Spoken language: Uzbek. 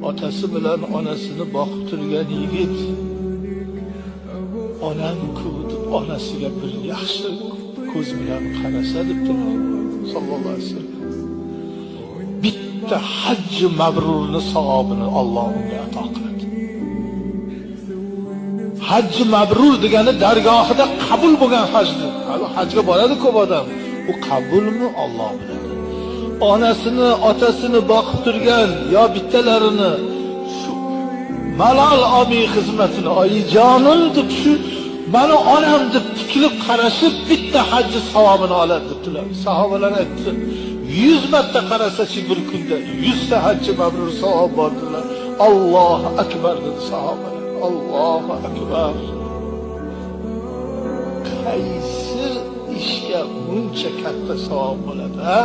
Otasi bilan onasini boqib turgan yigit onam-ku deb onasiga bir yaxshi ko'z bilan qarasa debdilar sallallohu alayhi vasallam. Bitta hajji mabrurni savobini Alloh unga ato qiladi. Hajji mabrur degani dargohida qabul bo'lgan hajdir. Hali hajga boradi ko'p odam. U qabulmi Alloh biladi. Onasini, otasini boqib turgan yo bittalarini shu malol olmay xizmatini, oyijonim deb shu mani onam deb tikilib qarashib bitta hajji savobini oladi debdilar. Sahobalar aytdi, 100 marta qarasachi bir kunda 100 ta hajji mabrur savob bor dedilar. Allohu akbar dedi sahobalar. Allohu akbar. Qaysi ishga buncha katta savob bo'ladi, ha?